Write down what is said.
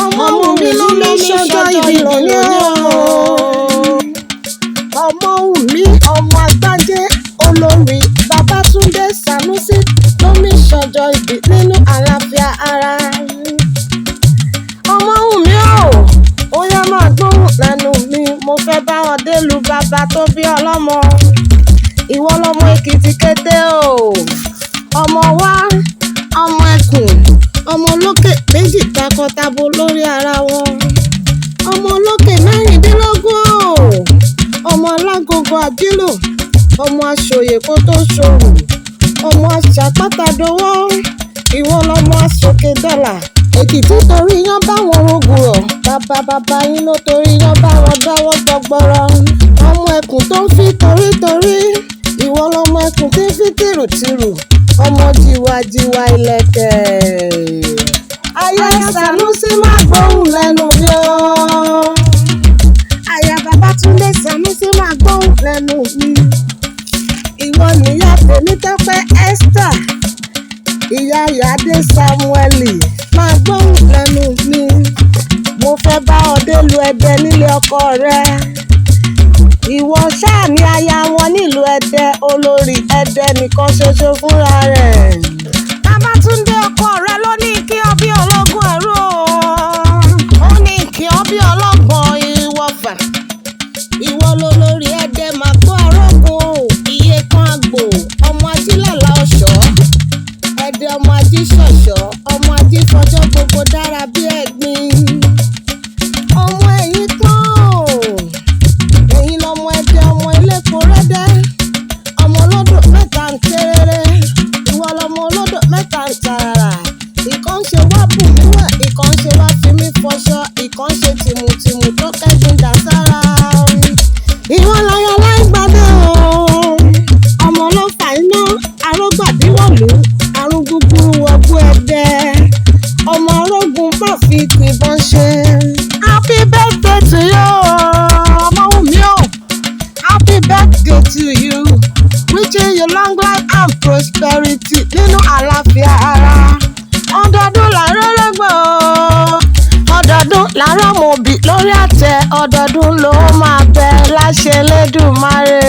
Ọmọwùmí ló ń ṣọjọ́ ìbí lónìí o. Ọmọwùmí ọmọ Àgbájé, olórí Babátúndé Sanusi ló ń ṣọjọ́ ìbí nínú àlàáfíà ara. Ọmọwùmí o, ó yá, máa gbóhùn lẹ́nu mi. Mo fẹ́ bá ọ délùú bàbá tó bí ọlọ́mọ. Ìwọ lọmọ Èkìtì kété o, ọmọ wa, ọmọ ẹkùn, ọmọ olókè méjì takọtabo lórí ara wọn, ọmọ olókè 16 o, ọmọ alágogo àbílò, ọmọ aṣòye kó tó ṣòwò, ọmọ aṣàpátàdọwọ́. Ìwọ lọmọ aṣòkè dọ́là. Èkìtì torí yán báwọn rògùn rọ̀, bàbá bàbá yín ló torí yán báwọn dáwọ́ gbọgbọrọ. Ọmọ ẹkùn tó ń fi torítorí, ìwọ lọmọ ẹkùn tí ń fi tìrùtìrù, ọmọ jìwàjìwà ìlẹ̀kẹ̀. Aya Sanusi, má gbóhùn lẹ́nu mi o. Aya Babátúndé Sanusi, má gbóhùn lẹ́nu mi. Ìwọ nìyá Tèmítọ́pẹ́ Esther, ìyá Yàdé Samueli, máa gbóhùn lẹ́nu mi. Mo fẹ́ bá ọ délùú Ẹdẹ nílé ọkọ rẹ. Ìwọ ṣáà ní aya wọn nílùú Ẹdẹ, olórí Ẹdẹ nìkan ṣoṣo fúnra rẹ̀. Babátúndé ọkọ rẹ ló ní kí ọ bí ọlọ́gbọ̀n ẹ̀rú o. Ó ní kí ọ bí ọlọ́gbọ̀n ìwọ̀fà. Ìwọ lolórí Ẹdẹ, máa gbọ́ arógun o, iye kan àgbò, ọmọ ajílàlà ọ̀ṣọ́ Ẹdẹ, ọmọ ajíṣọ̀ṣọ́, ọmọ ajífọjọ́ gbogbo dára bí ẹ̀gbin, ọmọ ẹ̀yìn tán o. Ẹ̀yin lọmọ Ẹdẹ, ọmọ elépo rẹ́dẹ́, ọmọ olódò mẹ́ta ń tẹ́rẹ́rẹ́. Ìwọ lọmọ olódò mẹ́ta ń tàràrà. Ìkan ń ṣe wá bù mí wẹ̀, ìkan ń ṣe wá fi mí fọṣọ, ìkan ń ṣe tìmùtìmù tó kẹ́gbin dà sára. Ìwọ láyọ̀ láìgbàdé o, ọmọ ló fà iná arógbàdíwọ̀lú, àrùn gúgúrú wọgbó Ẹdẹ, ọmọ arógun má fi tìbọn ṣe. Happy birthday to you, Ọmọwùmí o. Happy birthday to you, wishing you long life and prosperity nínú àlàáfíà ara. Ọdọọdún làárọ̀ rẹ́gbọ̀n, ọdọọdún làárọ̀ mọ̀bì lórí àtẹ, ọdọọdún ló máa bẹ láṣẹ Elédùmarè.